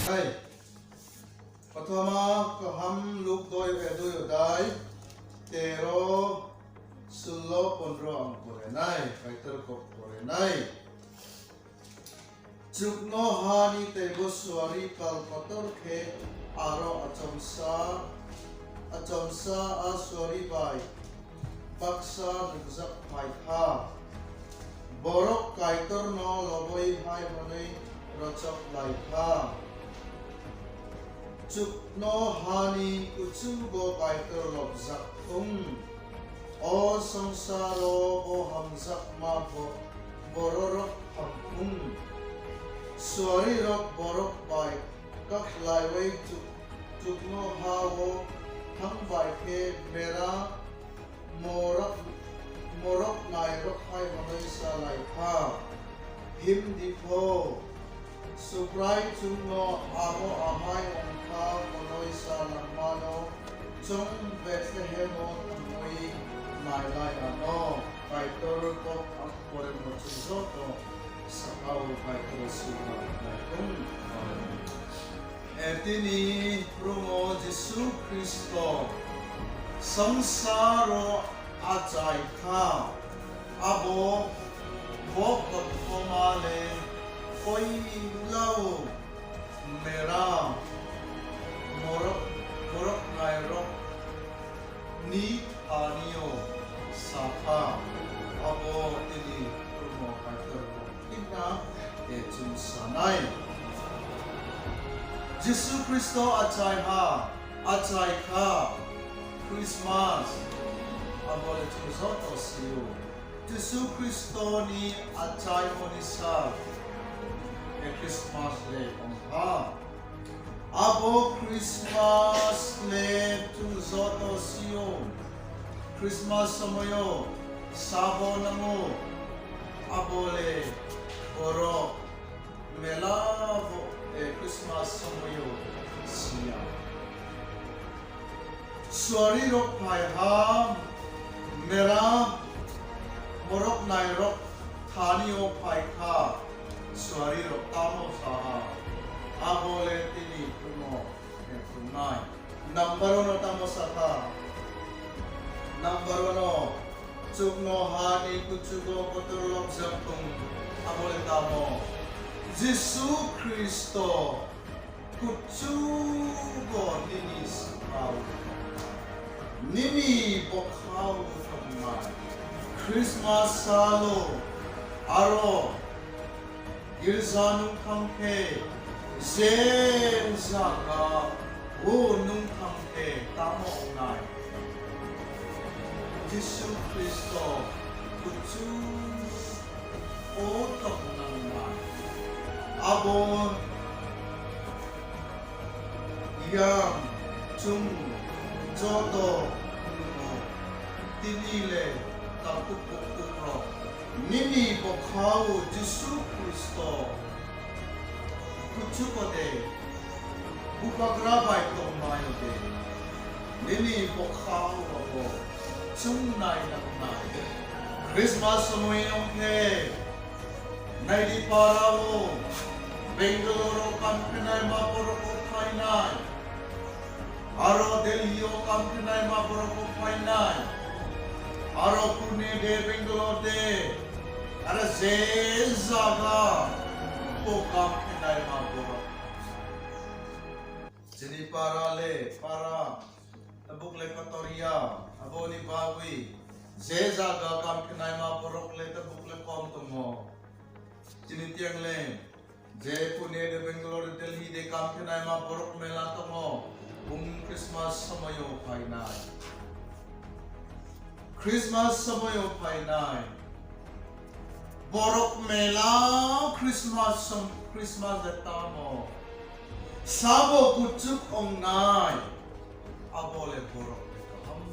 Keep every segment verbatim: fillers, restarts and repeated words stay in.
Hai. Kothoma kaham Luk doi, eh, doi odai, tero, sullo, pondro ang porinai, Kaitor kok porinai. Chuknohani teibo suari pal kotor khe aro achomsa, achomsa a suari bai baksa nukjak phai kha. Borok Kaitorno lobwi hai hwnwi rochok lai kha, "Chuknohani kuchugo Kaitor lobjak thung. O songsaro bo hamjakma bo-, bororok hamkung. Suarirok borok bai kak laiwi chuk-, chuknoha-o thang bai khe mera morok, morok nairok hai hwnwi sa lai kha." Himdi pho, Subrai chwngno abo amai wng kha, konoisa langmano chwng Bethlehemo thangwi nai lai anw. Kaitor kok ang pore mochung joto sakao Kaitor sima naitung. Amen. E, tini Phurumo Jisu Khristo songsaro achai kha. Abo bo kothoma le koilao mera morok, morok nairok ni thani-o sa kha. Abo tini Phurumo Kaitor kok. Himna, e, chwng sanai. Jisu Khristo achai ha, achai kha, Christmas, abo le chwng joto sio. Jisu Khristoni achaimoni sal, e, Christmas le wng kha. Abo Christmas le chwng joto sio. Christmas somoio sabo nango. Abo le borok mela bo, eh, Christmas somoio siya. Suari rok phai ha, mera borok nairok thani o phai kha. Suari rok tamo sa ha, abo le tini kuno, eh, kungnai. Number one o tamo sa kha? Number one o, chuknohani kuchugo kotor lobjak thung. Abo le tamo? Jisu Khristo kuchugo nini sakao, nini bwkhao tongnai. Christmas salo aro girja nung thang khe, je jaga o nung thang khe tamo wngnai? Jisu Khristo kuchugo tongnai. Abo yang chwng joto nugo. Tini le takhuk bukhuk rok nini bwkhao Jisu Khristo kuchugo de, bubagra bai tongmai de, nini bwkhao abo chwng nai nangnai. Christmas somoi wng khe, naidi para o, Bangalore o kam khenai ma borok o phainai. Aro Delhi o kam khenai ma borok o phainai. Aro Pune de, Bangalore de, aro je jaga o kam khenai ma borok. Chini para le para tabuk le kotor ya, aboni bagwi je jaga kam khenai ma borok le tabuk le kom tongo. Chini tiang le je Pune de, Bangalore de, Delhi de kam khenai ma borok mela tongo, bung Christmas somoyo phainai. Christmas somoyo phainai. Borok mela Christmas som-, Christmas de tamo? Sabo kuchuk ongnai. Abo le borok le kaham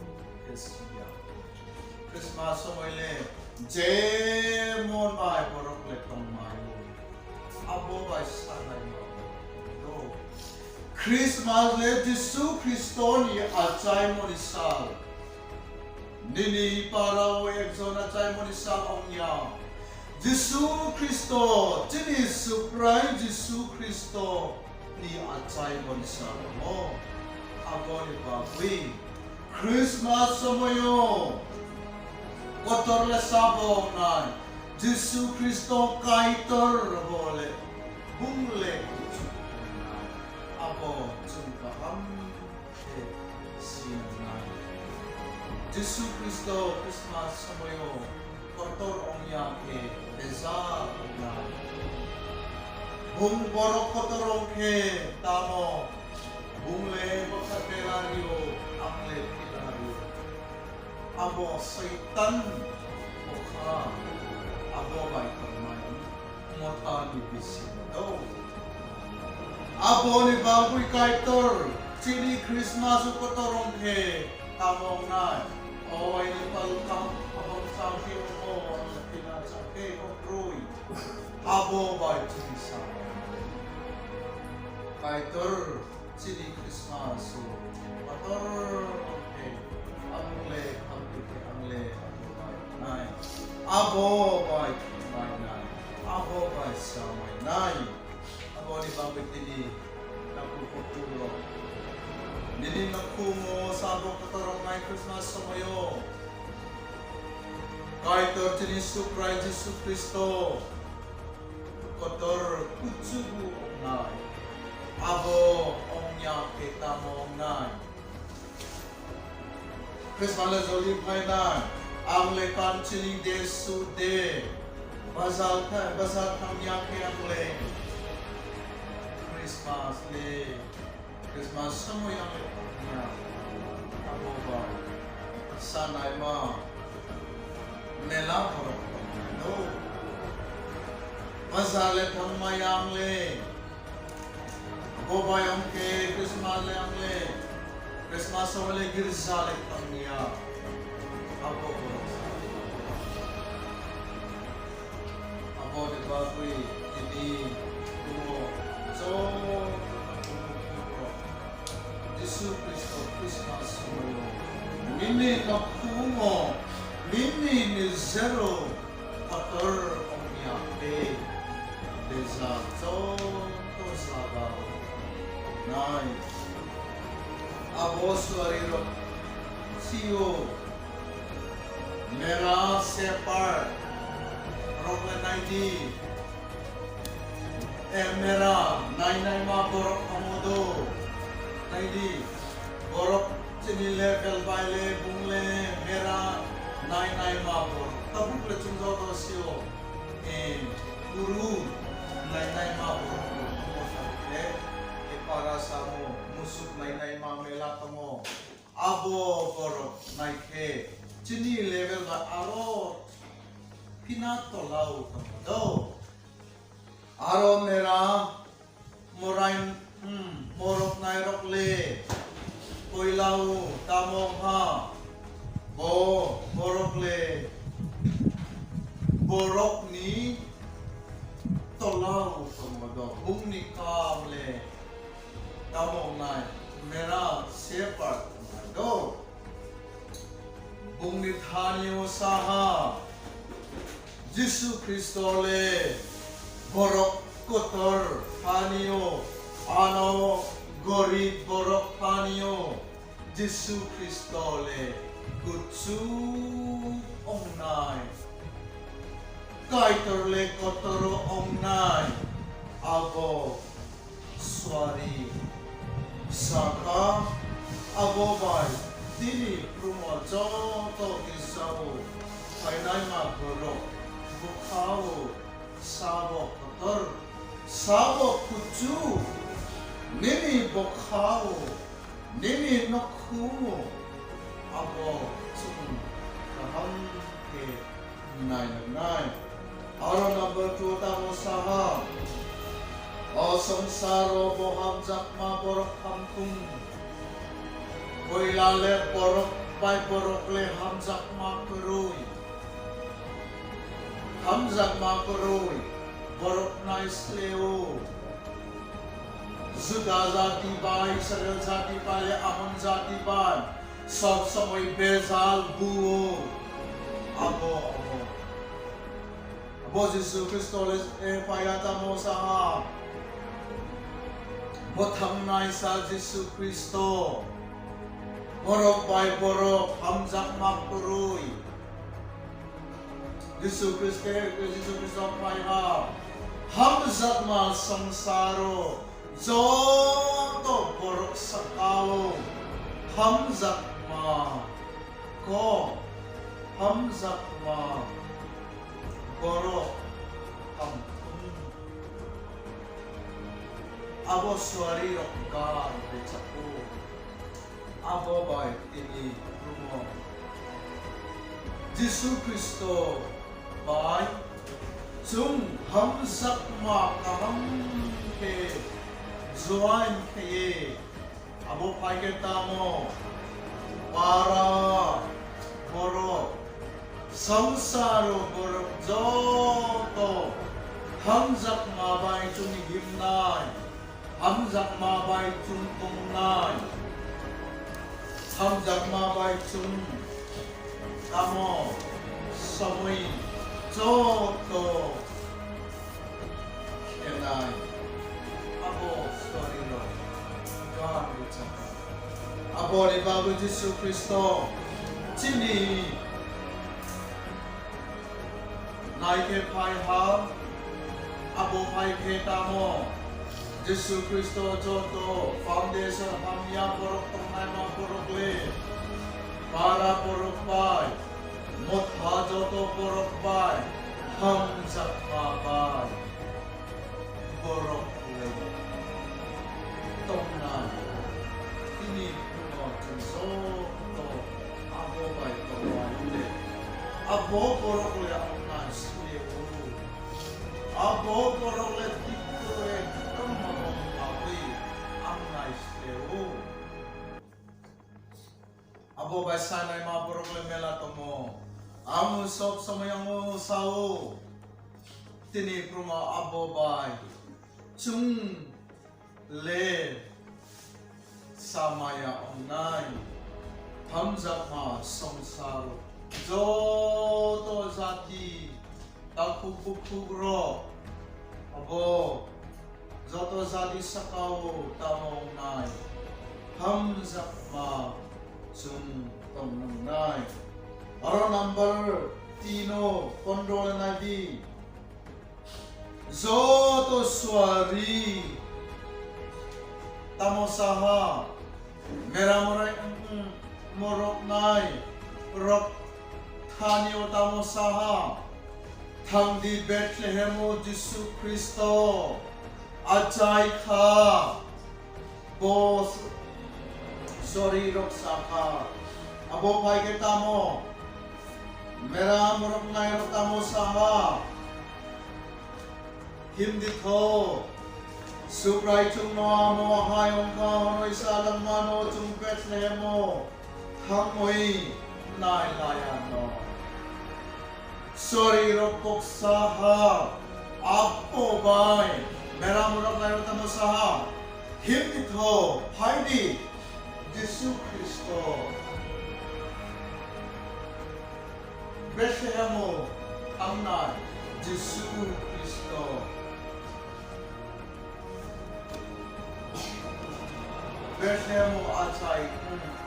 khe siya. Christmas somoi le jemon bai borok le tongmai o. Abo bai sanai ma do. Christmas le Jisu Khristoni achaimoni sal. Nini parao ekjon achaimoni sal ongya. Jisu Khristo, chini Subrai Jisu Khristo, Ni achai bonsa tongo. Aboni bagwi Christmas somoyo kotor le sabo wngnai Jisu Khristo Kaitor bo le bung le kuchuk wngnai. Abo chwng kaham khe sinangnai. Jisu Khristo Christmas somoyo kotor ongya khe bejal wngnai. Bung borok kotor ong khe tamo bung le bwkha belario, ang le philario. Abo Soitan bwkha, abo bai tongnai mothani bisingo do. Aboni bagwi Kaitor chini Christmas o kotor ong khe tamo wngnai? O aini palkam abang chakhe o, ang le phila chakhe o kroi. Abo bai chini sa. Kaitor chini Christmas o kotor ong khe, ang le khamti khe ang le abo bai nai, abo bai khamai nai, abo bai samai nai. Aboni bagwi tini naku kotor rok, nini naku mo sabo kotor ong nai Christmas somoyo. Kaitor chini Subrai Jisu Khristo kotor kuchugo wngnai. Abo ongya khe tamo wngnai? Christmas le joli phainai, ang le kanchiling de su de, bazar tha-, bazar thangya khe ang le Christmas le Christmas somoy ang le thangya, abo bai sanai ma mela borok tongnai no. Bazar le thangmaya ang le, abo bai ang khe Christmas le ang le, Christmas somoy le girja le thangya, abo borok sa. Aboni bagwi tini bumo joto Jisu Khristo Christmas somoyo nini nokhumo, nini nijero kotor ongya khe bejal joto jagao nai. Abo suarirok sio. Mera shepherd rok le nai di. E mera nainai ma borok omo do. Nai di. Borok chini level bai le bung le mera nainai ma borok. Tabuk le chwng joto sio. E guru nainai ma borok omo sa khe. E para samo musuk nainai ma mela tongo. Abo borok nai khe chini level bai aro phina tolao tongo do. Aro mera morai, hmm, morok nairok le koilao tamo ha. Bo borok le borokni tolao tongo do. Bungni kam le Tamo wngnai mera shepherd wngnai do. Bungni thani o saha Jisu Khristo le borok kotor thani o, ano gorib borok thani o Jisu Khristo le kuchuk wngnai. Kaitor le kotor wngnai. Abo suari saka, abo bai tini prumo joto girjao phainaima borok bwkhao sabo kotor, sabo kuchuk, nini bwkhao, nini nokhumo, abo chwng kaham khe nainai. Aro number two tamo saha, o songsaro bo hamjakma borok hamkung. Koila le borok bai borok le hamjakma kwrwi. Hamjakma kwrwi borok nai sleo. Juda jati bai, Israel jati bai, Amon jati bai, sob somoi bejal buo. Abo, abo. Bo Jisu Khristo le, eh, paya tamo saha. Bo thangnaisa Jisu Khristo borok bai borok hamjakma kwrwi. Jisu Khristo, Jisu Khristo phaiha hamjakma swngcharo joto borok sakao hamjakma kok hamjakma borok hamthung. Abo suari rok gan rwchapmung. Abo bai tini Phrwngmo Jisu Khristo bai chwng hamjakma kaham khe join khaiwi abo phaikhe tamo para borok swngcharo borok joto hamjakma bai chwng himnai. Hamjakma bai chwng tongnai, hamjakma bai chwng tamo samwi joto khenai, abo suarirok gan rwchapmung. Aboni bagwi Jisu Khristo chini Naikhe phai ha, abo phai khe tamo? Jisu Khristo joto foundation hamya borok tongnaima borok le para borok bai, motha joto borok bai hamjakma bai. Borok le tongnai. Tini Phrwngno chwng joto abo bai tongnai le. Abo borok le ang nai sile o. Abo borok le tikto ekdom mabang bagwi ang nai sile o. Abo bai sanai ma borok le mela tongo. Ang sob somoi ang sao. Tini Phrwngma abo bai chwng le samaya ongnai. Hamjakma swngchar joto jati takhuk bukhuk rok abo joto jati sakao tamo wngnai, hamjakma chwng tong wngnai. Aro number tino pondro le nai di. Joto suari tamo saha, mera morai wng moroknai rok thanio tamo saha, thangdi Bethlehem o Jisu Khristo achai kha. Bo sori rok sakha, abo phai khe tamo? Mera moroknai rok tamo saha? Himdi tho, Subrai chwngno amo hai wngkha hwnwi sa langmano chwng Bethlehemo thangwi nai laianw. Sori rok kok saha, abo bai mera moroknai rok tamo saha? Himdi tho, phaidi, Jisu Khristo. Bethlehemo thangnai Jisu Khristo. Bethlehemo achai,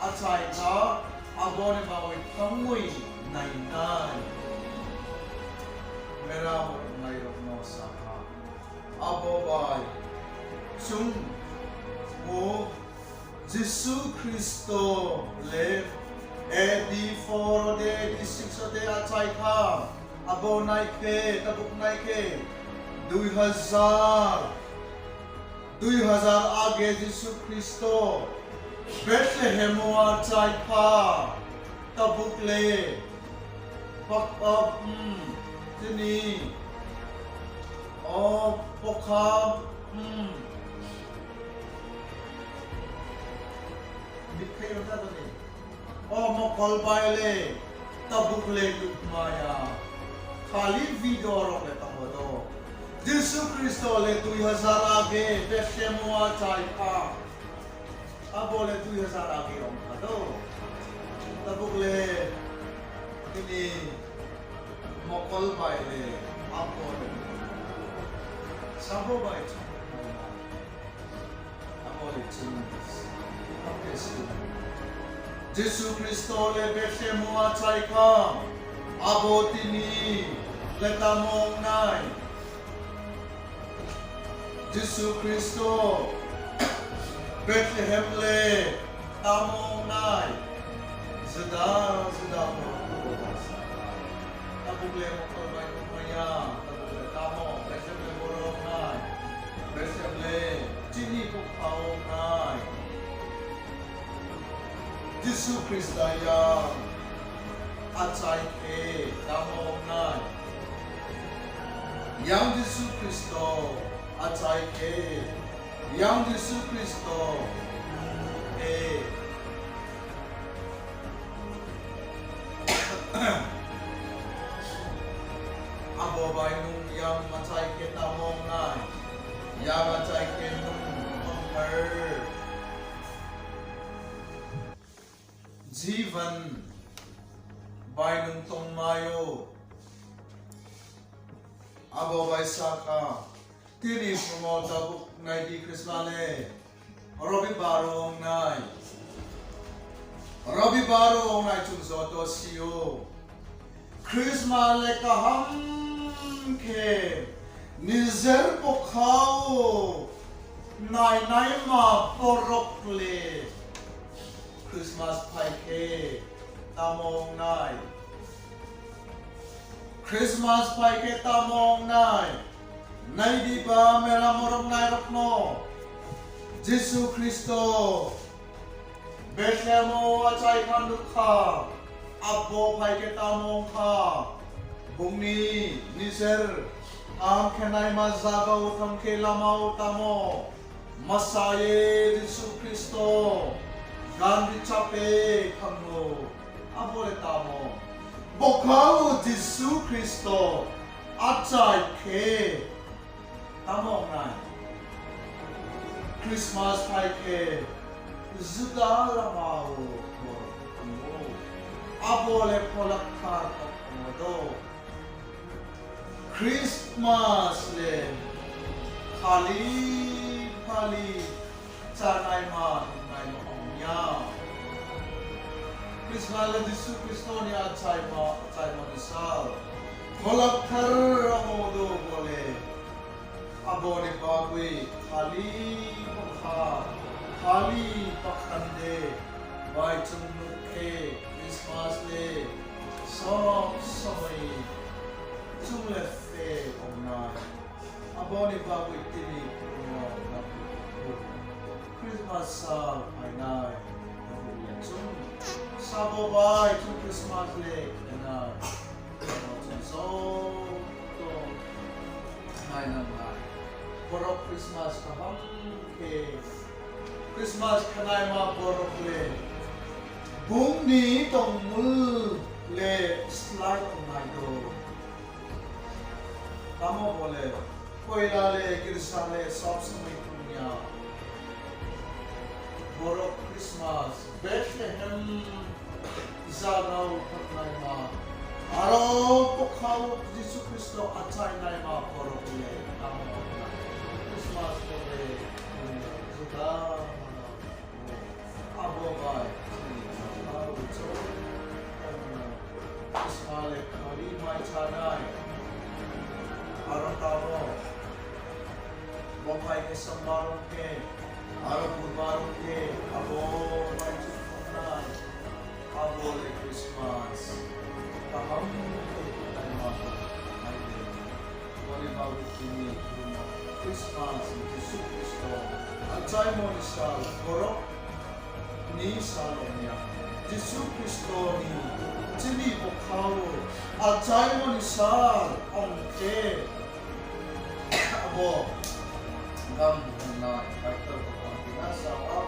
achai kha, aboni bagwi thangwi nainai. Mera moroknai rokno sakha, abo bai chwng bo Jisu Khristo le A D four ode, A D six ode achai kha. Abo nai khe, tabuk nai khe, dui hazar, dui hazar age Jisu Khristo Bethlehemo achai kha. Tabuk le Bak-, ah, hmm, tini, oh, bokha, hmm. Bikhe yota toni. Oh, mokol bai le, tabuk le duk maya. Khali video rok le tongo do. Jisu Khristo le dui hazar age Bethlehemo achai kha. Abo le dui hazar age wngkha do. Tabuk le tini mokol bai le abo le sabo bai chwng. Jisu Khristo le Bethlehem o achai kha, abo tini le tamo wngnai? Jisu Khristo Bethlehem le tamo wngnai? Juda juda borok tabuk le mokol bai nukmaya, tabuk le tamo, Bethlehem le borok wngnai, Bethlehem le chini bupha o wngnai. Jisu Khrista yang achai khe tamo wngnai? Yang Jisu Khristo achai khe, yang Jisu Khristo khe abo bai nwng yang achai khe tamo wngnai? Yang achai khe nwng tongthar. Jivan bai nwng tongmai-o. Abo bai sa kha, tini phuno tabuk nai di, Christmas le Robibar o wngnai. Robibar o wngnai chwng joto sio. Christmas le kaham khe nijer bwkhao nainaima borok le Christmas phai khe tamo wngnai? Christmas phai khe tamo wngnai? Nai di ba mela morok nairokno, Jisu Khristo Bethlehem o achai kha nukha, abo phai khe tamo wngkha? Bungni nijer kaham khe naima jaga o thang khe lama o tamo masa ye Jisu Khristo gan ri chape thango. Abo le tamo? Bwkhao Jisu Khristo achai khe tamo wngnai? Christmas phai khe juda lama o borok thango. Abo le pholak kha kok thango do. Christmas le khali khali chanai ma nungnai ma ongya. Christmas le Jisu Khristo ni achaima, achaima ni sal. Pholak thar amo do bole. Aboni bagwi khali bwkha, khali pakhande bai chwng nuk khe Christmas le sob somoi chwng le fe wngnai. Aboni bagwi tini Christmas sal phainai. Chwng sabo bai chwng Christmas le khenai. Chwng joto nainangnai. Borok Christmas kaham khe Christmas khenai ma borok le bungni tongmul le slai tongnai do. Tamo bole, koila le, girsa le, sob somoi tongya. Borok Christmas, Bethlehem jagao thangnai ma. Aro bwkhao Jisu Khristo achai nai ma borok le tamo wngnai. Christmas bole, juda manao. Abo bai chini sakao chwng tongmano. Ismael khali mai chanai. Aro tamo bo bai khe sombar wng khe, aro budbar wng khe abo bai chwng tongnai. Abo le Christmas. Kaham khe khlaima hai le. Boni bagwi tini Christmas, Jisu Khristo achaimoni sal, borok ni sal wngya. Jisu Khristo ni chini bwkhao achaimoni sal wng khe abo gam wngnai Kaitor bwkhao tini sal o.